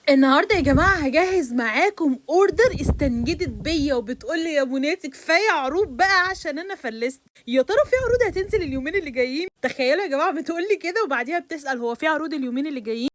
النهارده يا جماعة هجهز معاكم order استنجدت بيا وبتقول لي يا مناتي كفاية عروض بقى عشان انا فلست. يا ترى في عروض هتنزل اليومين اللي جايين؟ تخيلوا يا جماعة بتقول لي كده وبعديها بتسال هو في عروض اليومين اللي جايين؟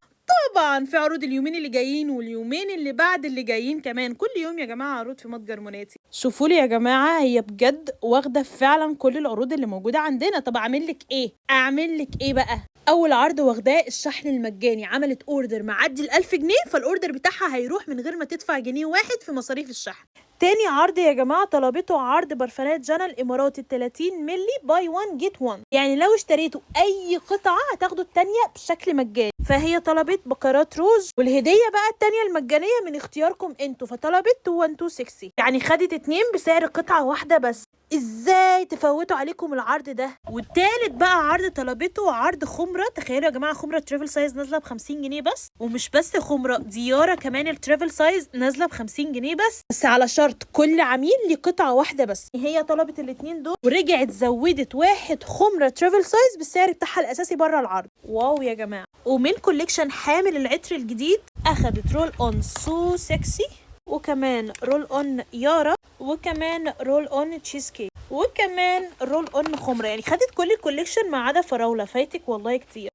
طبعا في عروض اليومين اللي جايين واليومين اللي بعد اللي جايين كمان، كل يوم يا جماعة عروض في متجر موناتي. شوفوا لي يا جماعة، هي بجد واخده فعلا كل العروض اللي موجودة عندنا. طب اعمل لك ايه؟ اعمل لك ايه بقى؟ اول عرض واخداه الشحن المجاني، عملت order معدي ال1000 جنيه، فال order بتاعها هيروح من غير ما تدفع جنيه واحد في مصاريف الشحن. تاني عرض يا جماعة طلبته عرض برفانات جنى الاماراتي 30 ملي buy 1 get 1، يعني لو اشتريتوا اي قطعه هتاخدوا التانية بشكل مجاني. فهي طلبت بكرات روج، والهديه بقى التانية المجانية من اختياركم انتوا، فطلبت 21260، يعني خدت اتنين بسعر قطعه واحدة بس. ازاي تفوتوا عليكم العرض ده؟ والتالت بقى عرض طلبته عرض خمره. تخيلوا يا جماعة خمره travel size نازله ب 50 جنيه بس، ومش بس خمره، دياره كمان ال travel size نازله ب 50 جنيه بس، بس على شرط كل عميل ليه قطعه واحدة بس. هي طلبت الاتنين دول ورجعت زودت واحد خمره travel size بالسعر بتاعها الاساسي بره العرض. wow يا جماعة. ومن collection حامل العطر الجديد اخدت roll on so sexy، وكمان roll on يارا، وكمان roll on cheesecake، وكمان roll on خمره. يعني خدت كل ال collection ما عدا فراوله، فايتك والله كتير.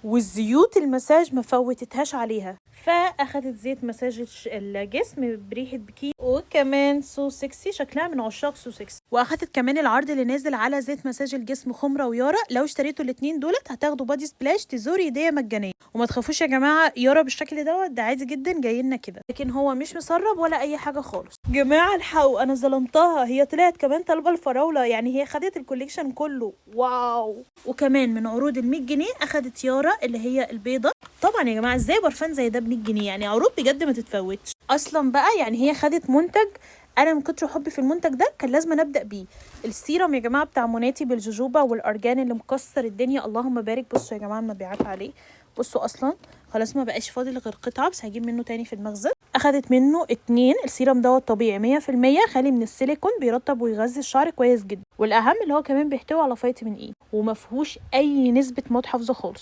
والزيوت المساج ما فوتتهاش عليها، فاخدت زيت مساج الجسم بريحه بكين، وكمان so sexy، شكلها من عشاق so sexy. واخدت كمان العرض اللي نازل على زيت مساج الجسم خمره ويارا، لو اشتريتوا الاثنين دولت هتاخدوا body splash تزوري هديه مجانيه. وما تخافوش يا جماعة، يارا بالشكل دوت ده عادي جدا جاي لنا كده، لكن هو مش مسرب ولا اي حاجة خالص. جماعة الحقوا، انا ظلمتها، هي طلعت كمان طالبه الفراوله، يعني هي خدت ال collection كله. wow. وكمان من عروض ال 100 جنيه اخدت يارا اللي هي البيضة. طبعا يا جماعة ازاي برفان زي ده ب 100 جنيه؟ يعني عروض بجد ما تتفوتش اصلا بقى. يعني هي خدت منتج انا من كتر حبي في المنتج ده كان لازم ابدا بيه، السيرم يا جماعة بتاع موناتي بالجوجوبا والارجان اللي مكسر الدنيا، اللهم بارك. بصوا يا جماعة المبيعات عليه، بصوا اصلا خلاص ما بقاش فاضل غير قطعه بس، هجيب منه تاني في المخزن. اخدت منه اتنين. السيرم دوت طبيعي 100%، خالي من السيليكون، بيرطب ويغذي الشعر كويس جدا، والاهم اللي هو كمان بيحتوي على فيتامين E وما فيهوش اي نسبه مواد حافظه خالص.